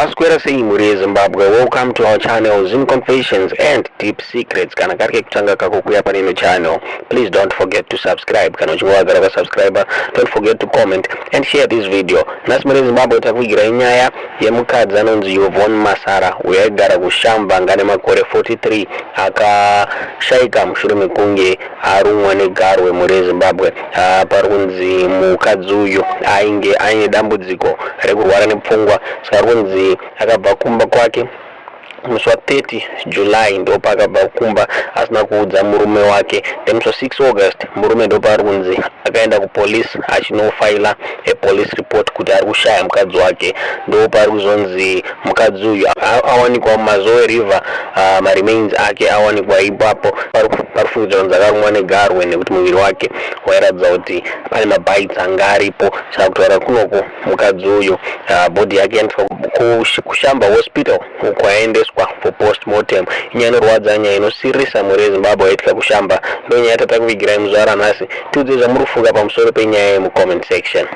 Maswera sei mhuri yeZimbabwe? Welcome to our channel, Zim Confessions and Deep Secrets. Kana kari kekutanga kako kuya panino channel, please don't forget to subscribe. Kana uchinge wagara ukasubscribe, don't forget to comment and share this video. Nhasi mhuri yeZimbabwe takuvigirai nyaya yemukadzi anonzi Yvonne Masara, uyo aigara kuShamva, anga nemakore 43, akashaika mushure mekunge arumwa negarwe. Mhuri yeZimbabwe, pari kunzi mukadzi uyu ainge aine dambudziko rekurwara nepfungwa. Saka ari kunzi akabva kumba kwake musi wa30 July, ndopaakabva kumba asina kuudza murume wake. Then musi wa6 August murume ndopaari kunzi akaenda kupolice achinofaila apolice report kuti ari kushaya mukadzi wake. Ndopaari kuzonzi mukadzi uyu awanikwa muMazowe River, maremains ake awanikwa ipapo. Pari kufungidzwa kunzi akarumwa negarwe nekuti muviri wake wairatidza kuti pane mabites anga aripo. Saka kutaura kunoko mukadzi uyu, body yake yaendeswa kuShamva Hospital, uko aendeswa for postmortem. Inyaya inorwadza, nyaya inosiririsa, mhuri yeZimbabwe, yaitika kuShamva. Ndo nyaya tatakuvigirai muzuva ranhasi. Tiudzei zvamuri kufunga pamusoro penyaya yemucomment section.